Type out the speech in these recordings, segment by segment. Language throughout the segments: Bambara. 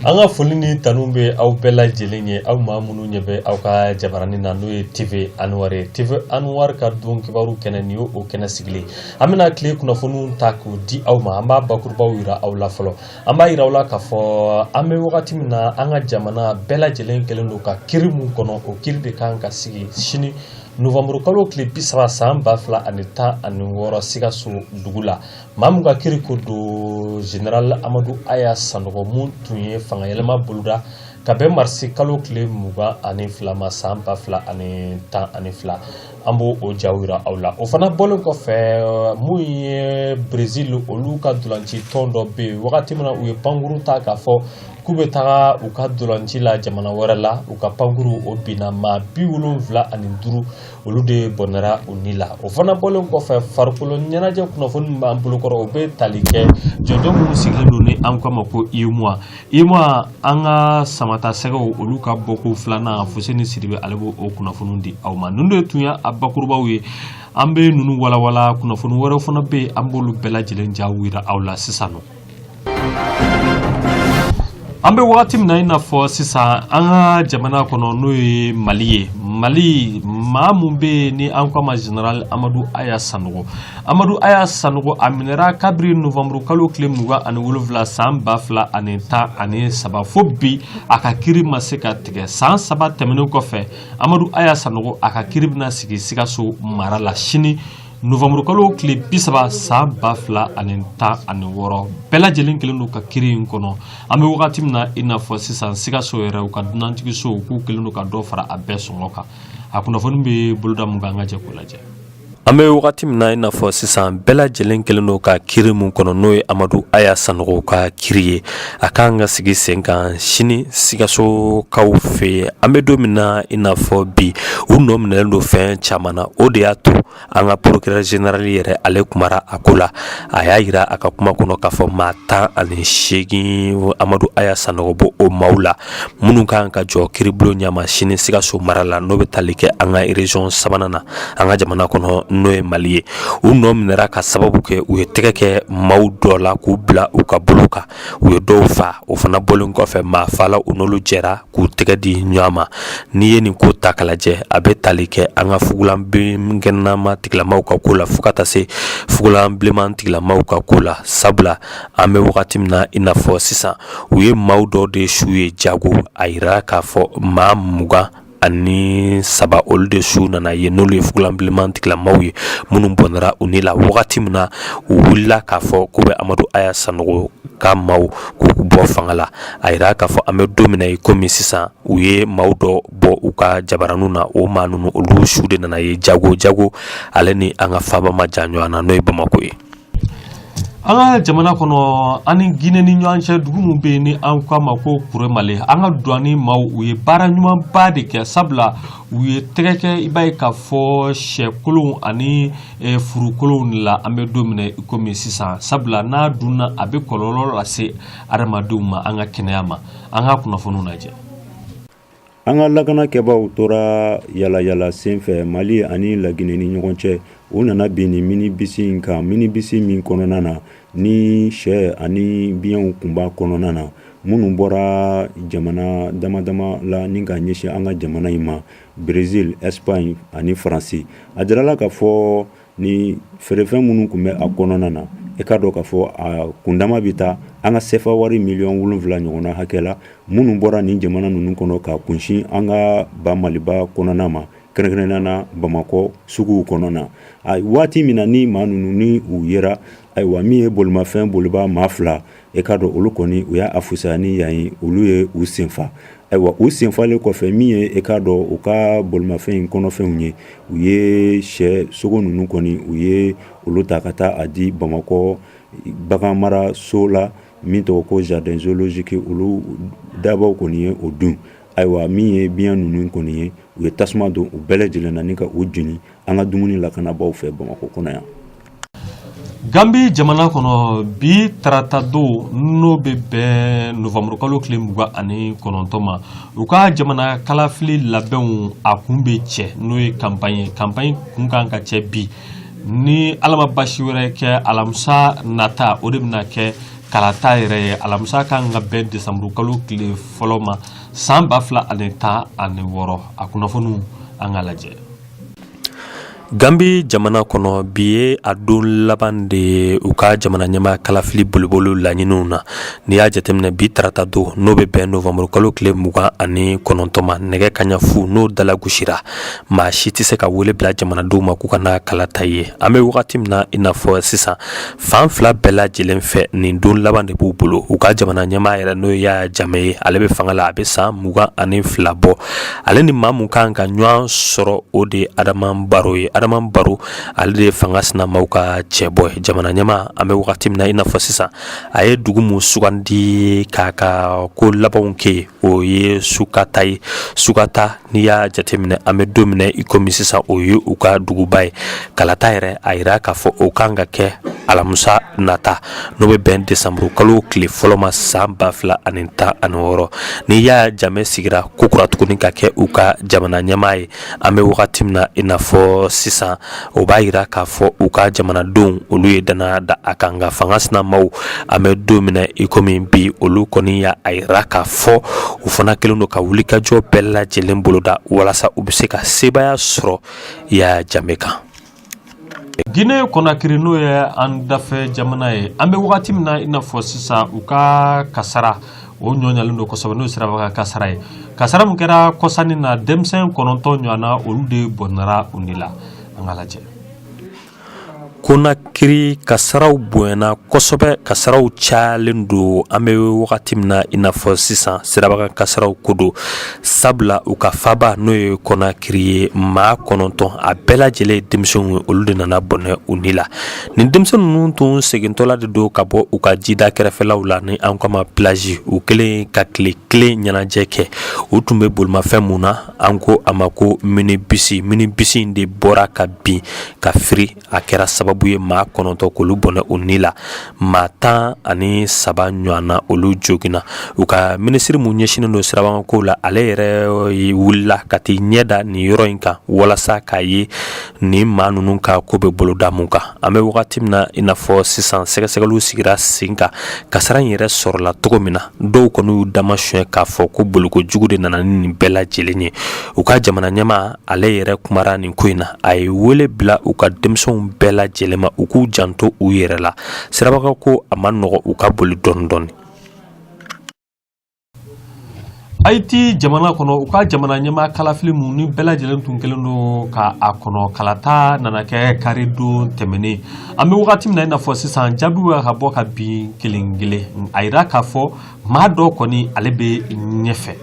An ka foli ni tanu bɛ aw bɛɛ lajɛlen ye, aw maa minnu ɲɛ bɛ aw ka jabaranin na, n'o ye TV Anwar ye. TV Anwar ka don kibaru kɛnɛ, nin y'o kɛnɛ sigilen. An bɛna tile kunnafoniw ta k'o di aw ma. An b'a bakurubaw yira aw la fɔlɔ. An b'a yira aw la k'a fɔ an bɛ wagati min na, an ka jamana bɛɛ lajɛlen kɛlen don ka kiri mun kɔnɔ, o kiri de kan ka sigi sini, nowanburu kalo tile 30 san 2016, Sikaso dugu la. Maa min ka kiri ko don, général Amadu Aya Sanɔgɔ, mun tun ye fanga yɛlɛma boloda ka bɛn marisi kalo tile 22 ma san 2012, an b'o o jaw yira aw la. O fana bɔlen kɔfɛ, mun ye Brésil, olu ka ntolanci tɔn dɔ bɛ yen, wagati min na u ye pankuru ta k'a fɔ k'u bɛ taga u ka ntolanci la jamana wɛrɛ la, u ka pankuru o binna, maa 75 olu de bɔnɛra u ni la. O fana bɔlen kɔfɛ, farikolo ɲɛnajɛ kunnafoni min b'an bolokɔrɔ, o bɛ tali kɛ jɔnjɔn minnu sigilen don ni an k'a ma ko UEMOA. UEMOA, an ka samata sɛgɛw, olu ka bɔko filanan, Fuseni Sidibe, ale b'o o kunnafoni di aw ma. Ninnu de tun ye a bakurubaw ye. An bɛ ninnu walawala. Kunnafoni wɛrɛw fana bɛ yen, an b'olu bɛɛ lajɛlen jaw yira aw la sisan nɔ. An bɛ wagati min na i n'a fɔ sisan, an ka jamana kɔnɔ, n'o ye Mali ye, Mali maa mun bɛ yen ni an k'a ma général Amadu Aya Sanogo. Amadu Aya Sanogo, a minɛra kabiri nowanburu kalo tile 27 san 2013, fo bi a ka kiri ma se ka tigɛ. San 3 tɛmɛnen kɔfɛ, Amadu Aya Sanogo, a ka kiri bɛna sigi Sikaso mara la sini, nowanburu kalo tile 30 san 2016. Bɛɛ lajɛlen kɛlen don ka kiri in kɔnɔ. An bɛ wagati min na i n'a fɔ sisan, Sikaso yɛrɛ, u ka dunantigiso, k'u kɛlen don ka dɔ fara a bɛɛ sɔngɔ kan. A kunnafoni bɛ boloda mun kan, an ka jɛ k'o lajɛ. An bɛ wagati min na i n'a fɔ sisan, bɛɛ lajɛlen kɛlen don ka kiri mun kɔnɔ, n'o ye Amadu Aya Sanogo ka kiri ye, a kan ka sigi sen kan sini Sikasokaw fɛ yen. An bɛ don min na i n'a fɔ bi, u nɔ minɛlen don fɛn caman na. O de y'a to an ka procureur général yɛrɛ, ale kumara a ko la. A y'a yira a ka kuma kɔnɔ k'a fɔ maa 18, Amadu Aya Sanogo b'o o maaw la minnu kan ka jɔ kiribulon ɲɛma sini Sikaso mara la, n'o bɛ tali kɛ an ka région sabanan na an ka jamana kɔnɔ, n'o ye Mali ye. U nɔ minɛra ka sababu kɛ u ye tɛgɛ kɛ maaw dɔ la k'u bila u ka bolo kan, u ye dɔw fa. O fana bɔlen kɔfɛ, maa fala u n'olu jɛra k'u tɛgɛ di ɲɔgɔn ma. N'i ye nin ko ta k'a lajɛ, a bɛ tali kɛ an ka fugulan binkɛnɛma tigilamaw ka ko la, fo ka taa se fugulan bilenman tigilamaw ka ko la. Sabula an bɛ wagati min na i n'a fɔ sisan, u ye maaw dɔw de su ye jago. A yira k'a fɔ maa 23, olu de su nana ye, n'olu ye fugulan bilenman tigilamaw ye, minnu bɔnɛra u ni la wagati min na u wulila k'a fɔ k'u bɛ Amadu Aya Sanogo ka maaw k'u bɔ fanga la. A yira k'a fɔ an bɛ don min na i komi sisan, u ye maaw dɔ bɔ u ka jabaraninw na. O maa ninnu, olu su de nana ye jago jago, ale ni an ka faaba ma jan ɲɔgɔn na, n'o ye Bamakɔ ye. An ka jamana kɔnɔ, an ni Ginɛ ni ɲɔgɔn cɛ, dugu min bɛ yen ni an k'a ma ko Kuremale, an ka douane maaw, u ye baara ɲumanba de kɛ, sabula u ye tɛgɛ kɛ, i b'a ye k'a fɔ sɛkolonw ani furukolonw de la an bɛ don min na i komi sisan, sabula n'a dunna, a bɛ kɔlɔlɔ lase adamadenw ma, an ka kɛnɛya ma. An ka kunnafoniw lajɛ. An ka lakanakɛbaw tora yalayala senfɛ Mali ani Laginɛ ni ɲɔgɔn cɛ. U nana bin ni minibisi in kan, minibisi min kɔnɔna na ni sɛ ani biɲɛw tun b'a kɔnɔna na, minnu bɔra jamana dama dama la ni ka ɲɛsin an ka jamana in ma, Brésil, Espagne ani Faransi. A jirala k'a fɔ ni feerefɛn minnu tun bɛ a kɔnɔna na, e k'a dɔn k'a fɔ a kundama bɛ taa an ka sefa wari miliyɔn 7 ɲɔgɔnna hakɛ la, minnu bɔra nin jamana ninnu kɔnɔ ka kunsin an ka ba Maliba kɔnɔna ma, kɛrɛnkɛrɛnnenya na Bamakɔ suguw kɔnɔna. A waati min na ni maa ninnu ni u yera, ayiwa, min ye bolimafɛn bolibaa maa fila, e k'a dɔn olu kɔni u y'a fisaya ni yan ye, olu ye u senfa. Ayiwa, u senfalen kɔfɛ, min ye e k'a dɔn u ka bolimafɛn in kɔnɔfɛnw ye, u ye sɛ sogo ninnu kɔni, u ye olu ta ka taa a di Bamakɔ baganmaraso la min tɔgɔ ko jardin zoologique. Olu dabaw kɔni ye o dun. Ayiwa, min ye biɲɛ ninnu kɔni ye, u ye tasuma don u bɛɛ lajɛlen na ni ka u jeni an ka dumuni lakanabaaw fɛ Bamakɔ kɔnɔ yan. Gambi jamana kɔnɔ, bi tarata don, n'o bɛ bɛn nowanburu kalo tile 29 ma, u ka jamana kalafili labɛnw a kun bɛ cɛ, n'o ye campagne ye. Campagne kun kan ka cɛ bi. Ni Ala ma basi wɛrɛ kɛ, alamisa nata, o de bɛna kɛ Kalata yɛrɛ ye alamisa kan ka bɛn desanburu kalo tile fɔlɔ ma san 2016. A kunnafoniw, an ka lajɛ. Gambi jamana kɔnɔ, bi ye a don laban de ye u ka jamana ɲɛmaa kalafili boliboli laɲiniw na. N'i y'a jateminɛ, bi tarata don, n'o bɛ bɛn novanburu kalo tile 29 ma, nɛgɛ kaɲa fu n'o dalagosira, maa si tɛ se ka wele bila jamanadenw ma k'u ka na kala ta ye. An bɛ wagati min na i n'a fɔ sisan, fan fila bɛɛ lajɛlen fɛ, nin don laban de b'u bolo. U ka jamana ɲɛmaa yɛrɛ, n'o ye Yaya Jame ye, ale bɛ fanga la, a bɛ san 22 bɔ. Ale ni maa mun kan ka ɲɔgɔn sɔrɔ, o de ye Adama Baro ye. Adama Baro, ale de ye fanga sinamaw ka cɛbɔ ye. Jamana ɲɛmaa, an bɛ wagati min na i n'a fɔ sisan, a ye dugu mun sugandi k'a ka ko labanw kɛ, o ye Sukata ye. Sukata, n'i y'a jateminɛ, an bɛ don min na i komi sisan, o ye u ka duguba ye. Kalata yɛrɛ, a yira k'a fɔ o kan ka kɛ alamisa nata, n'o bɛ bɛn desanburu kalo tile fɔlɔ ma san 2016. Ni Yaya Jame sigira kokura tuguni ka kɛ u ka jamana ɲɛmaa ye, an bɛ wagati min na i n'a fɔ sisan, o b'a yira k'a fɔ u ka jamanadenw, olu ye danaya da a kan. Nka fanga sinamaw, an bɛ don min na i komi bi, olu kɔni y'a yira k'a fɔ u fana kɛlen don ka wulikajɔ bɛɛ lajɛlen boloda walasa u bɛ se ka sebaaya sɔrɔ Yaya Jame kan. Guinée Conakry, n'o ye an dafɛ jamana ye, an bɛ wagati min na i n'a fɔ sisan, u ka kasara o ɲɔɲalen don kosɛbɛ, n'o ye sirabakan kasara ye. Kasara min kɛra kɔsannin na, denmisɛn 9 ɲɔgɔnna, olu de bɔnɛra u ni la. An ka lajɛ. Konakiri kasaraw bonyana kosɛbɛ, kasaraw cayalen don an bɛ wagati min na i n'a fɔ sisan, sirabakan kasaraw ko don, sabula u ka faaba, n'o ye Konakiri ye, maa 9, a bɛɛ lajɛlen denmisɛnw ye, olu de nana bɔnɛ u ni la. Nin denmisɛn ninnu tun segintɔla de don ka bɔ u ka jida kɛrɛfɛlaw la, ni an k'a ma plage. U kɛlen ka tile kelen ɲɛnajɛ kɛ, u tun bɛ bolimafɛn mun na, an ko a ma ko minibisi. Minibisi in de bɔra ka bin ka firi. A kɛra sababu ye maa 9 k'olu bɔnɛ u ni la, maa 13 ɲɔgɔnna, olu joginna. U ka minisiri mun ɲɛsinnen don sirabakankow la, ale yɛrɛ wulila ka t'i ɲɛ da nin yɔrɔ in kan walasa k'a ye nin maa ninnu ka ko bɛ boloda mun kan. An bɛ wagati min na i n'a fɔ sisan, sɛgɛsɛgɛliw sigira sen kan kasara in yɛrɛ sɔrɔla cogo min na. Dɔw kɔni y'u dama suɲɛ k'a fɔ ko boliko jugu de nana ni nin bɛɛ lajɛlen ye. U ka jamana ɲɛmaa, ale yɛrɛ kumara nin ko in na. A ye wele bila u ka denmisɛnw bɛɛ lajɛlen ma, u k'u janto u yɛrɛ la. Sirabakan ko a man nɔgɔ, u ka boli dɔɔni dɔɔni. Haiti jamana kɔnɔ, u ka jamana ɲɛmaa kalafili mun ni bɛɛ lajɛlen tun kɛlen don ka a kɔnɔ, kalata nana kɛ karidon tɛmɛnen. An bɛ wagati min na i n'a fɔ sisan, jaabiw bɛ ka bɔ ka bin kelen kelen. A yira k'a fɔ maa dɔ kɔni, ale bɛ ɲɛfɛ.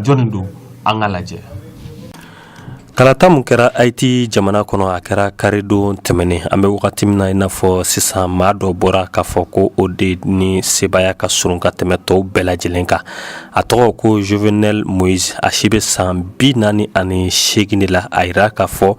Jɔnni don? An ka lajɛ. Kalata mun kɛra Haiti jamana kɔnɔ, a kɛra karidon tɛmɛnen. An bɛ wagati min na i n'a fɔ sisan, maa dɔ bɔra k'a fɔ ko o de ni sebaaya ka surun ka tɛmɛ tɔw bɛɛ lajɛlen kan. A tɔgɔ ko Jovenel Moïse, a si bɛ san 48 de la. A yira k'a fɔ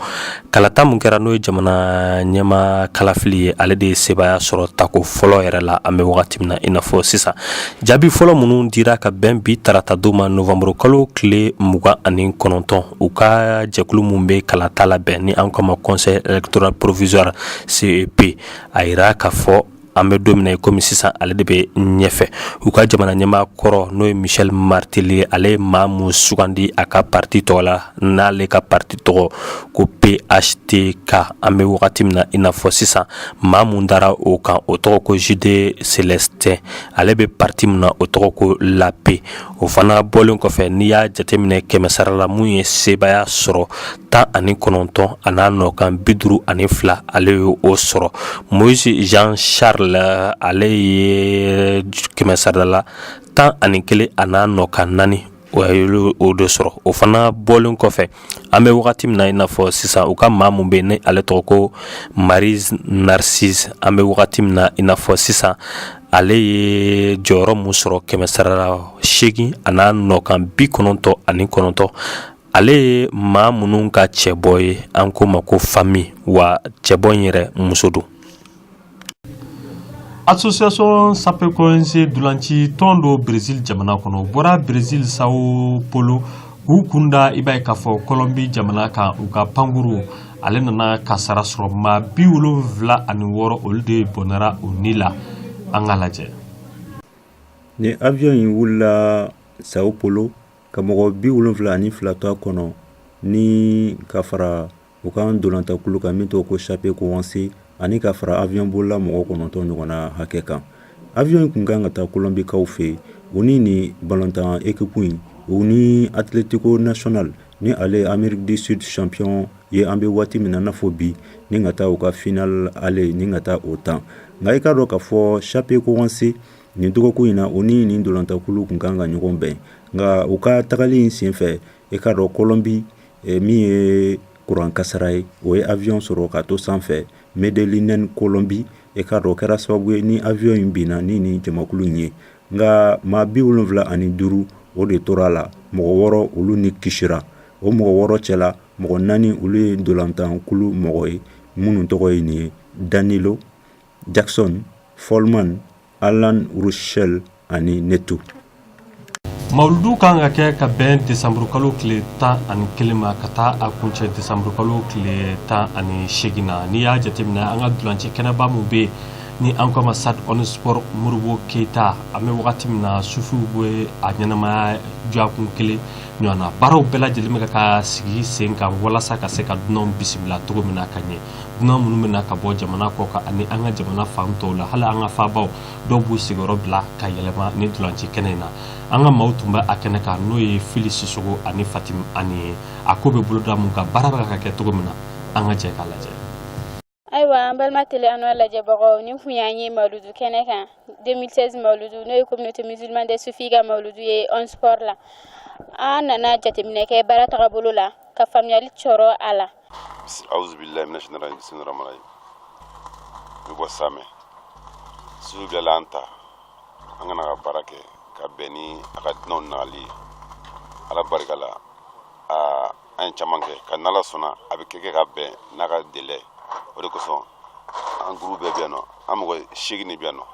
kalata mun kɛra, n'o ye jamana ɲɛmaa kalafili ye, ale de ye sebaaya sɔrɔ tako fɔlɔ yɛrɛ la. An bɛ wagati min na i n'a fɔ sisan, jaabi fɔlɔ minnu dira ka bɛn bi taratadon ma, novanburu kalo tile 29, u ka jɛkulu mun bɛ kalata labɛn, ni an k'a ma Conseil électoral provisoire, CEP, a yira k'a fɔ an bɛ don min na komi sisan, ale de bɛ ɲɛfɛ. U ka jamana ɲɛmaa kɔrɔ, n'o ye Michel Martelly ye, ale ye maa mun sugandi a ka parti tɔgɔ la, n'ale ka parti tɔgɔ ko PHTK. An bɛ wagati min na i n'a fɔ sisan, maa mun dara o kan, o tɔgɔ ko Jude Celestin, ale bɛ parti min na, o tɔgɔ ko LAP. O fana bɔlen kɔfɛ, n'i y'a jateminɛ kɛmɛ sara la, mun ye sebaaya sɔrɔ, 19 a n'a nɔkan 52, ale ye o sɔrɔ. Moïse Jean Charles, ale ye kɛmɛ sara la 11 a n'a nɔkan 4, o ye o de sɔrɔ. O fana bɔlen kɔfɛ, an bɛ wagati min na i n'a fɔ sisan, u ka maa mun bɛ yen, ni ale tɔgɔ ko Maryse Narcisse, an bɛ wagati min na i n'a fɔ sisan, ale ye jɔyɔrɔ mun sɔrɔ, kɛmɛ sara la 8 a n'a nɔkan 99. Ale ye maa minnu ka cɛbɔ ye, an k'o ma ko Fanmi wa, cɛbɔ in yɛrɛ muso don. Association Chapecoense, dulanci tɔn don Brésil jamana kɔnɔ, u bɔra Brésil Sao Paulo k'u kunda, i b'a ye k'a fɔ Colombie jamana kan. U ka pankuru, ale nana kasara sɔrɔ, maa 76, olu de bɔnɛra u ni la. An ka lajɛ. Ni avion in wulila Sao Paulo ka mɔgɔ 72 to a kɔnɔ ni ka fara u ka ntolantankulu kan min tɔgɔ ko Chapecoense ani ka fara avion bolila mɔgɔ 9 ɲɔgɔnna hakɛ kan. Avion in tun kan ka taa Colombikaw fɛ yen, u ni nin balontan équipe in, u ni Atlético Nacional ni ale ye Amérique du Sud champion ye an bɛ waati min na n'a fɔ bi, ni ka taa u ka finale aller ni ka taa o tan. Nka i k'a dɔn k'a fɔ Chapecoense nin dɔgɔkun in na, u ni nin ntolantankulu tun kan ka ɲɔgɔn bɛn. Nka u ka tagali in senfɛ, i k'a dɔn Colombie min ye kuran kasara ye, o ye avion sɔrɔ ka to sanfɛ Medellín Colombie. I k'a dɔn o kɛra sababu ye ni avion in binna ni nin jamakulu in ye. Nka maa 75 o de tora a la, mɔgɔ 6 olu ni kisira. O mɔgɔ 6 cɛla, mɔgɔ 4 olu ye ntolantankulu mɔgɔ ye minnu tɔgɔ ye nin ye: Danilo, Jackson, Follmann, Alan Ruschel ani Neto. Mawuludu kan ka kɛ ka bɛn desanburukalo tile 11 ma ka taa a kuncɛ desanburukalo tile 18 na. N'i y'a jateminɛ, an ka ntolanci kɛnɛba min bɛ yen ni an ko a ma Stade Omnisports Modibo Keyita, an bɛ wagati min na, sufiw bɛ a ɲɛnamaya dɔgɔkun kelen ɲɔgɔn na. Baaraw bɛɛ lajɛlen bɛ ka sigi sen kan walasa ka se ka dunanw bisimila cogo min na ka ɲɛ, dunan minnu bɛ na ka bɔ jamana kɔ kan ani an ka jamana fan tɔw la, hali an ka faabaw dɔw b'u sigiyɔrɔ bila ka yɛlɛma ni ntolanci kɛnɛ in na. An ka maaw tun bɛ a kɛnɛ kan, n'o ye Fili Sisoko ani Fatim Ani ye. A ko bɛ boloda mun kan, baara bɛ ka kɛ cogo min na, an ka jɛ k'a lajɛ. Ayiwa, an balima Télé Anwar lajɛbagaw, nin kun y'an ye mawuludu kɛnɛ kan, 2016 mawuludu, n'o ye Communauté musulmane des soufis ka mawuludu ye Omnisports la. An nana jateminɛ kɛ baara tagabolo la ka faamuyali sɔrɔ a la. Auzubillahi minash shaitani rajim, bismillahir rahmanir rahim. N bɛ bɔ Samɛ sugu bilala an ta an kana ka baara kɛ ka bɛn ni a ka dunanw nali ye. Ala barika la, aa, an ye caman kɛ ka n'Ala sɔnna a bɛ kɛ ka bɛn n'a ka délai. O de kosɔn an groupe bɛɛ bɛ yan nɔ, an mɔgɔ 8 de bɛ yan nɔ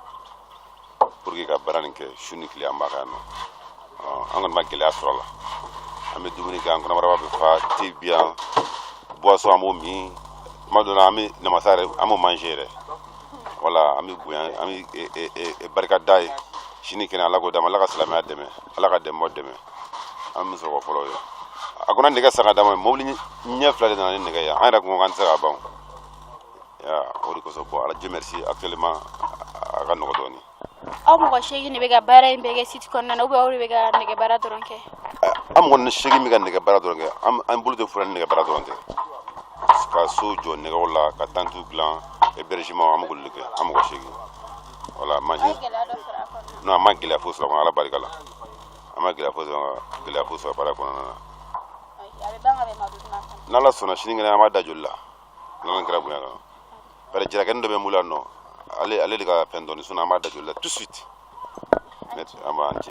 pour que ka baara nin kɛ su ni tile. An b'a kɛ yan nɔ. An kɔni ma gɛlɛya sɔrɔ a la. An bɛ dumuni kɛ, an kɔnɔbara bɛ fa, te bi yan, boisson an b'o min. Tuma dɔ la an bɛ namasa yɛrɛ, an b'o manger yɛrɛ. Wala an bɛ bonya, an bɛ barika da ye sini kɛnɛ. Ala k'o d'a ma, Ala ka silamɛya dɛmɛ, Ala ka dɛmɛbaaw dɛmɛ. An bɛ sɔrɔ fɔlɔ ye a kɔnɔ nɛgɛ san ka d'a ma. Mobili ɲɛ fila de nana ni nɛgɛ ye. An yɛrɛ ko k'an tɛ se ka ban o de kosɔn. Bon, Ala, Dieu merci, actuellement a ka nɔgɔ dɔɔnin. Aw mɔgɔ 8 de bɛ ka baara in bɛɛ kɛ site kɔnɔna na, ou bien aw de bɛ ka nɛgɛ baara dɔrɔn kɛ? An mɔgɔ 8 bɛ ka nɛgɛ baara dɔrɔn kɛ. An bolo tɛ fura ni nɛgɛ baara dɔrɔn tɛ, ka so jɔ nɛgɛw la, ka tantiw dilan, hébergement, an bɛ k'olu de kɛ, an mɔgɔ 8. Wala mansin non, an ma gɛlɛya foyi sɔrɔ a kɔnɔ. Ala barika la, an ma gɛlɛya foyi sɔrɔ, gɛlɛya foyi sɔrɔ baara kɔnɔna na. N'Ala sɔnna, sinikɛnɛ an b'a da joli la, n'Ala kɛra bonya kan. Bari jarakɛnin dɔ bɛ n bolo yan nɔ, ale de ka fɛn dɔɔni, sinon an b'a da joli la tout de suite. An b'an ci.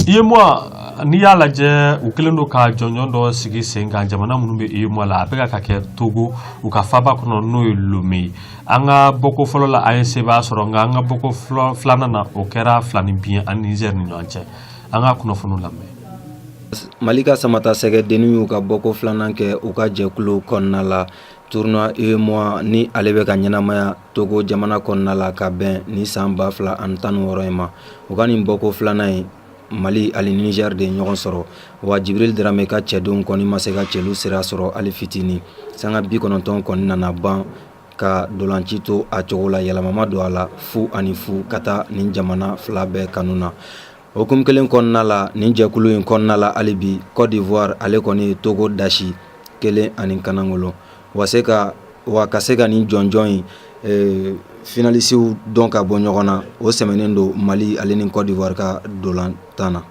UEMOA, n'i y'a lajɛ, u kɛlen don ka jɔnjɔn dɔ sigi sen kan jamana minnu bɛ UEMOA la. A bɛ ka kɛ Togo, u ka faaba kɔnɔ, n'o ye Lomé ye. An ka bɔko fɔlɔ la, an ye sebaaya sɔrɔ, nka an ka bɔko filanan na, o kɛra fila ni bi ani Niger ni ɲɔgɔn cɛ. An ka kunnafoniw lamɛn. Mali ka samata sɛgɛdenninw y'u ka bɔko filanan kɛ u ka jɛkulu kɔnɔna la, tournoi UEMOA ni ale bɛ ka ɲɛnamaya Togo jamana kɔnɔna la ka bɛn ni san 2016 in ma. U ka nin bɔko filanan in, Mali ani Niger de ye ɲɔgɔn sɔrɔ. Wa Jibril Darame ka cɛdenw kɔni ma se ka cɛlu sira sɔrɔ hali fitinin. Sanga 90 kɔni nana ban ka dolanci to a cogo la, yɛlɛma ma don a la, 0-0 ka taa nin jamana fila bɛɛ kanu na. Hukumu kelen kɔnɔna la, nin jɛkulu in kɔnɔna la hali bi, Côte d'Ivoire ale kɔni ye Togo dasi 1-0. Wa se ka wa ka se ka nin jɔnjɔn in finalisiw dɔn ka bɔ ɲɔgɔn na, o sɛmɛnen don Mali ale ni Côte d'Ivoire ka dolantan na.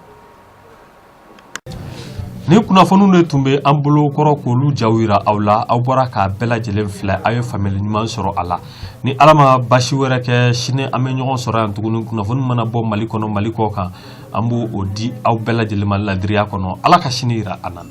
Ni kunnafoniw de tun bɛ an bolo kɔrɔ k'olu jaw yira aw la. Aw bɔra k'a bɛɛ lajɛlen filɛ, aw ye faamuyali ɲuman sɔrɔ a la. Ni Ala ma basi wɛrɛ kɛ, sini an bɛ ɲɔgɔn sɔrɔ yan tuguni. Kunnafoni mana bɔ Mali kɔnɔ, Mali kɔ kan, an b'o o di aw bɛɛ lajɛlen ma ladiriya kɔnɔ. Ala ka sini yira an na.